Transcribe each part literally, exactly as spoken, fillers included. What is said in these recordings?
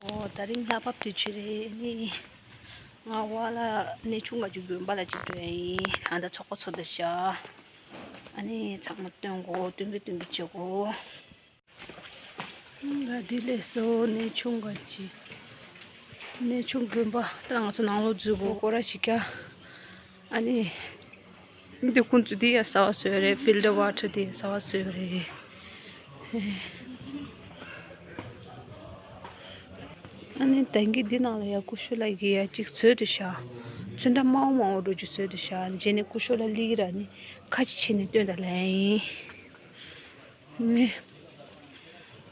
ཨོ། ད་རིང་ལྷག་པ་དུས་ཆེན་རེད། ཨ་ནི་ང་ཝ་ལ་གནས་ཆུང་ག་ཅིག་དགོན་པ་ལ་ཅིག་འགྲོ་ཡ་ཡིན། ཨ་ད་ཚོགས་པ་ཚོགས་འདུ་བཞག་ཨ་ནི་ཚང་མ་སྟོན་དགོས། སྟོན་པའི་སྟོན་པའི་བྱེད་དགོས། ང་འདི་ལས་སོ་གནས་ཆུང་ག་ཅིག་གནས་ཆུང་དགོན་པ་ད་ང་ཚོ་ནང་ལོགས་འཛུལ་དགོས། སྐོར་ར་ཞིག་རྒྱག་ཨ་ནི། འདི་ཁོང་ཚོ་འདི་ཡང་ཟ་བ་བཟོས་རེད། ཕིལ་ཊར་ཝ་ཊར་འདི་ཟ་བ་བཟོས་རེད། ཨ་ནི་ད་གིན་འདི་ནང་ལ་ཡ་ཀུ་ཤུ་ལ་གི་ཡ་གཅིག་བཟོས་འདུག་ཤག་ཚོན་ཁྲ་དམར་པོ་དམར་པོ་འདྲ་ཅིག་བཟོས་འདུག་ཤག་རྗེས་ནས་ཀུ་ཤུ་ལ་སླེབས་ཀྱི་ར་ནི་ཁ་ཕྱེ་ནས་སྟོན་དང་ལབ་ཡིན། ནི།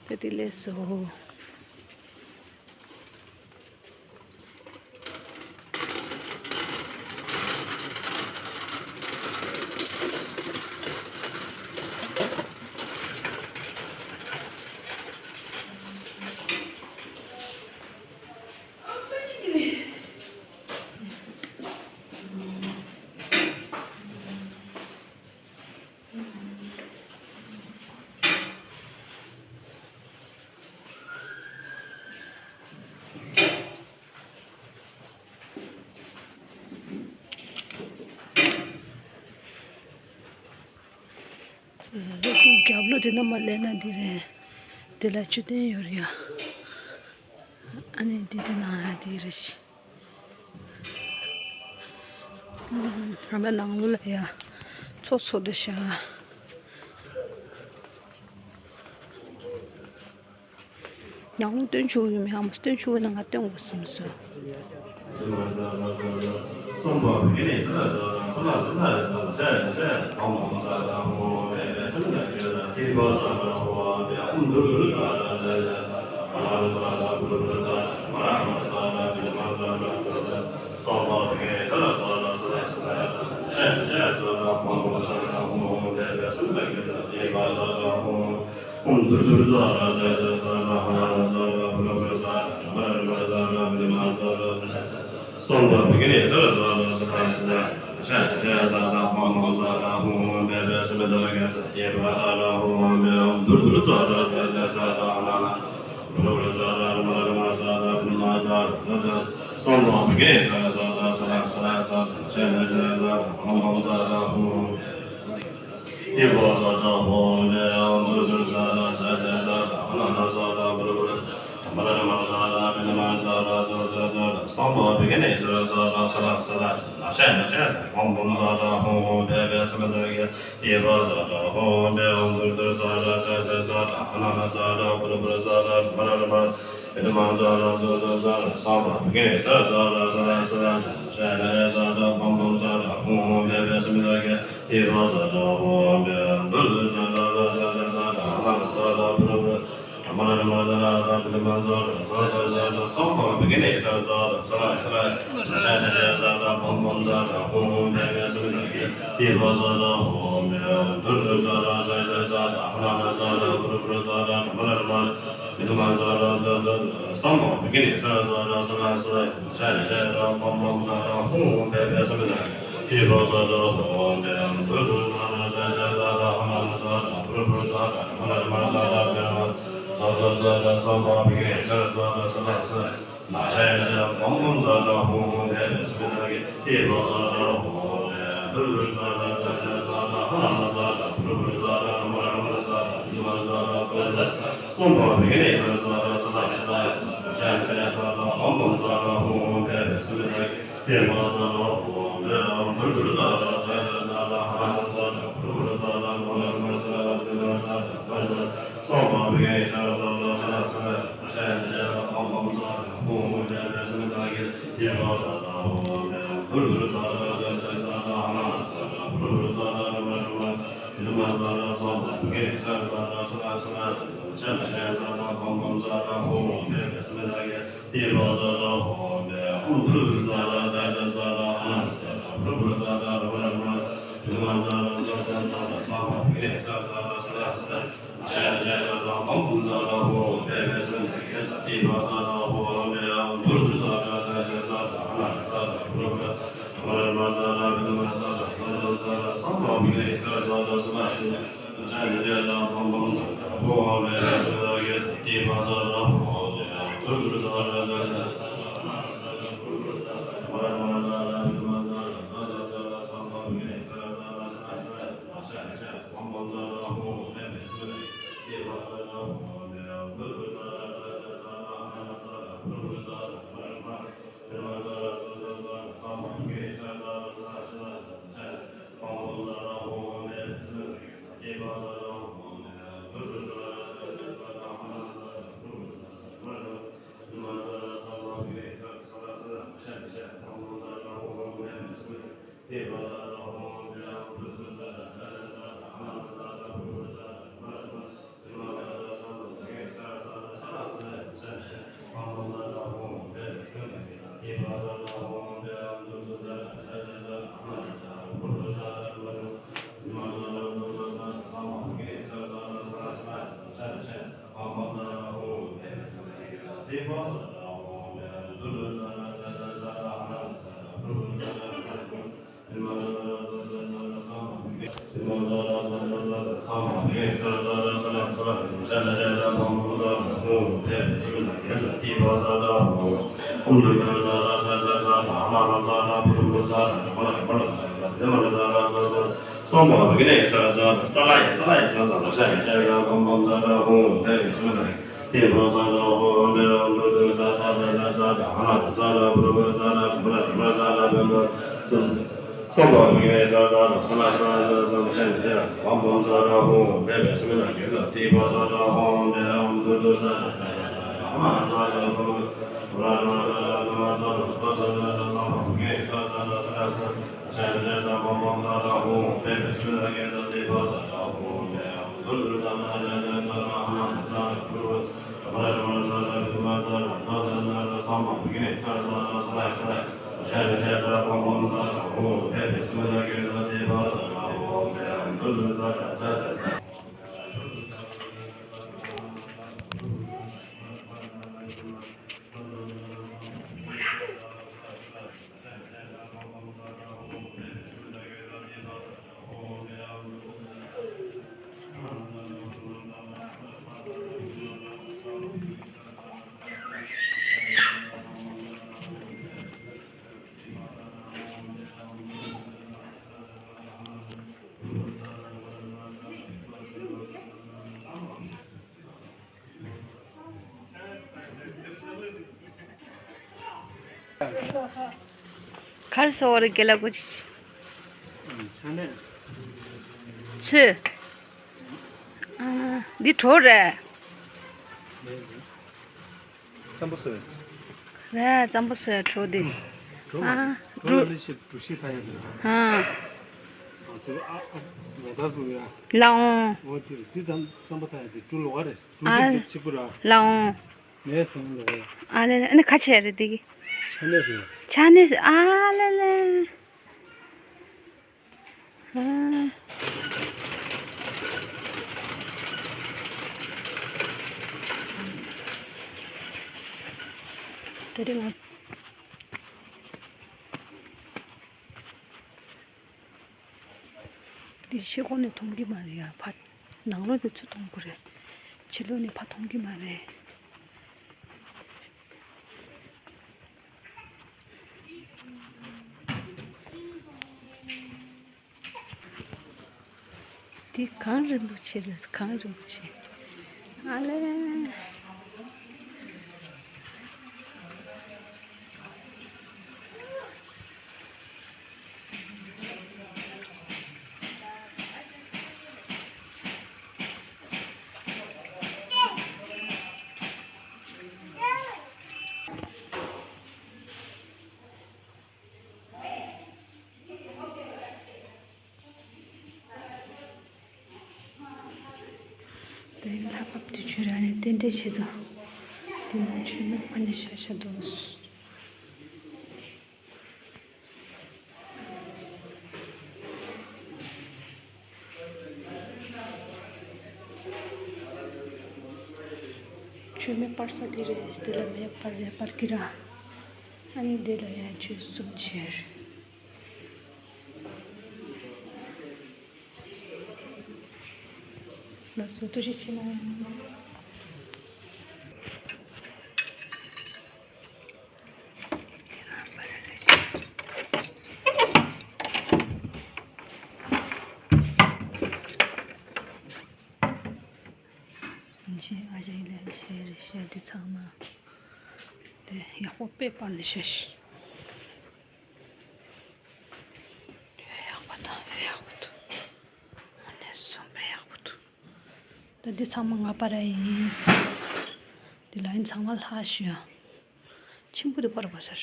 ད་འདི་ལས་སོ། རྒྱབ་ལོགས་དེ་ན་མ་ལས་ན་འདི་རེད། དེ་ལ་མཆོད་རྟེན་ཡོད་རེད་ཡ། ཨ་ནི་འདི་དེ་ན་ཡ་འདི་རེད། ཨ་མ་ནང་ལོགས་ལ་ཡ་ཚོགས་ཚོགས་འདུ་བཞག་ནང་ལོགས་སྟོན་ཆོག་ཡོད་མེད། ཨ་མ་སྟོན་ཆོག་ན་ང་སྟོན་དགོས་བསམ་སོང་། གར་སོ་བར་དགེ་ལ་གོ་ཆི། ཚོས། ཨ། འདི་གྲོ་རེད། རྩམ་པ་སོས། རེད། རྩམ་པ་སོས་གྲོ་འདི། གྲོ་ཨ། གྲོ་གྲོ། ལ་ལི་ཤི་གྲོ་ཤི་ཐ་ཡ་འདི། ཨ། ཨ་ཚོ་ཨ་ཨ་མོ་ད་སོ་ཡ། ལའོ། འོ་དེ་རེད། འདི་དང་རྩམ་པ་ཐ་ཡ་འདི་གྲོ་ལོ་བ་རེད། གྲོ་ཨ། འདི་གཅིག་པུ་ར། ལའོ། ངས་སེམས་ལོ་བ་ཡ། ཨ་ལེ་ལེ། ཨ་ནི་ཁ་ཆེ་རེད་འདི་གི། ཆ་ནས་སོ་ཡ། ཆ་ནས་སོ། ཨ་ལེ་ལེ། དེ་རིང་ང་འདི་ཕྱི་ཁོག་ནས་མཐོང་གི་མ་རེད་ཡ། ཕ་ནང་ལོགས་ནས་ཚུར་མཐོང་དགོས་རེད། ཕྱི་ལོགས་ནས་ཕ་མཐོང་གི་མ་རེད། འདི་གངས་རིན་པོ་ཆེ་རེད། གངས་རིན་པོ་ཆེ། ཨ་ལེ། དེ་ལྷ་བབས་དེ་ཆོས་ར་ནས་རྟེན་འབྲེལ་བྱེད་དོ། དེ་ནས་ཆོས་ནང་ཕ་ནས་ཤ་ཤ་དོ། ཆོས་མེ་སྤར་ས་དེ་རེད། དེ་ལ་མེ་སྤར་རེ་སྤར་གི་ར། ཨ་ནི་དེ་ལ་ཡང་ཆོས་གསུམ་བྱས། ལགས་སོ། ཐུགས་རྗེ་ཆེ་གནང་། ཨ་ཞེ་ལེ་ཤེ་རེ་ཤེ་འདི་ཚང་མ་དེ་ཡག་པོ་དཔེ་སྤར་ནས་ཤེ་ཤེ། ཡག་པོ་དང་ཡག་པོ་འདུག་ཨ་ནེ་སུམ་པ་ཡག་པོ་འདུག་ད་འདི་ཚང་མ་ང་པར་ཡིན། འདི་ལ་ཡིན་ཚང་མ་ལྷག་ཞུ་ཡ། ཆེན་པོ་འདི་པར་བ་ཟེར།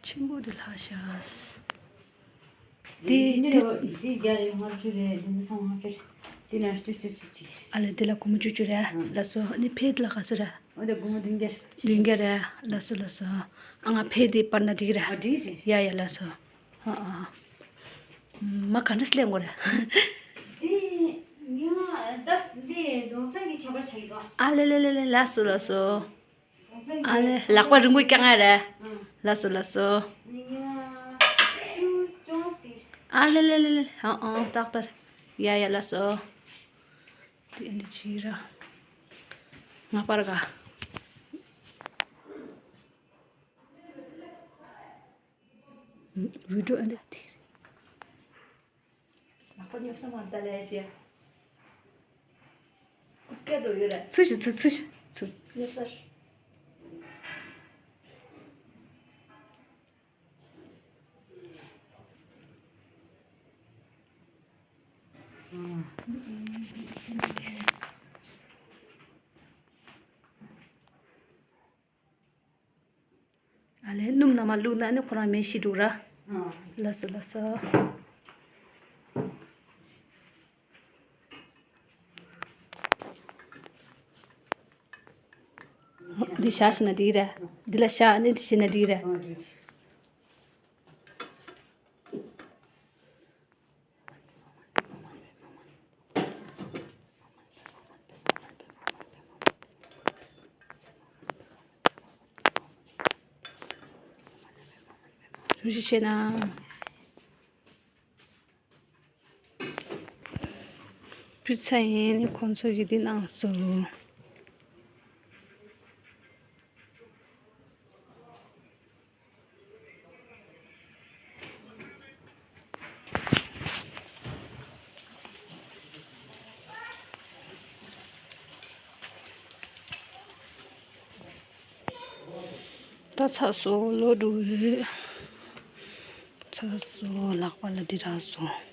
ཆེན་པོ་འདི་ལྷག་ཤག་འདི་འདི་འདི་འདི་རྒྱ་རེད། ལྔ་བཅུ་རེད། འདི་འདི་ཚང་མ་ལྔ་བཅུ་རེད། འདི་ན་བཅུ་བཅུ་བཅུ་གཅིག་ཨ་ལེ། འདི་ལ་སྒོར་མོ་བཅུ་བཅུ་རེད། ཨང་། ལགས་སོ། ཨ་ནི་ཕའི་འདི་ལ་ག་ཚོད་རེད། འོ་འདི་སྒོར་མོ་བདུན་བརྒྱ་རེད། བདུན་བརྒྱ་རེད། ལགས་སོ་ལགས་སོ། ཨ་ང་ཕའི་འདི་པར་ན་འགྲིག་རེད། ཨ་འགྲིག་རེད། ཡ་ཡ་ལགས་སོ། ཨ་ཨ། མ་ག་འདྲ་སླེབས་དགོས་རེད། འདི་ཉི་མ་ད་འདི་རྡུང་ས་གི་ཁྱད་པར་ཆགས་ཀྱི་འདུག་ཨ་ལེ་ལེ་ལེ་ལེ། ལགས་སོ་ལགས་སོ། ཨ་ལེ། ལག་པ་རིང་པོ་བཀྱག་ཡ་རེད། ལགས་སོ་ལགས་སོ། ཨ་ལེ་ལེ་ལེ་ལེ། ཨ་ཨ་ཏག་ཏག་ཡ་ཡ་ལགས་སོ། དེ་འདི་ཅི་ར། ང་པར་ག་བི་ཌིའོ་ཨ་འདི་དེ་རེད། ལག་པ་ཉོབ་ས་མ་ལྟ་ལས་ཤེ། སྐད་འགྲོ་ཡོད་རེད། ཚུར་ཞུ་ཚུར་ཚུར་ཞུ་ཚུར། ཉོབ་ས་ཞུ། ཨ་ལེ། སྣུམ་ནང་མ་བླུགས་ན་ནི་ཁོ་རང་མེ་ཤི་འགྲོ་ར། ཨ། ལགས་སོ་ལགས་སོ། འདི་བཞག་ཤི་ན་འགྲིག་རེད། འདི་ལ་བཞག་ནི་འདི་ཤི་ན་འགྲིག་རེད། ཨ་འགྲིག་ཐུགས་རྗེ་ཆེ་གནང་། སྤུས་ཚད་ཡིན་ནི་ཁོང་ཚོ་གིས་འདི་གནང་སོང་། ད་ཚར་སོང་། ལོག་འགྲོ་ཡོད། ཚར་སོང་། ལག་པ་ལ་འདི་རག་སོང་།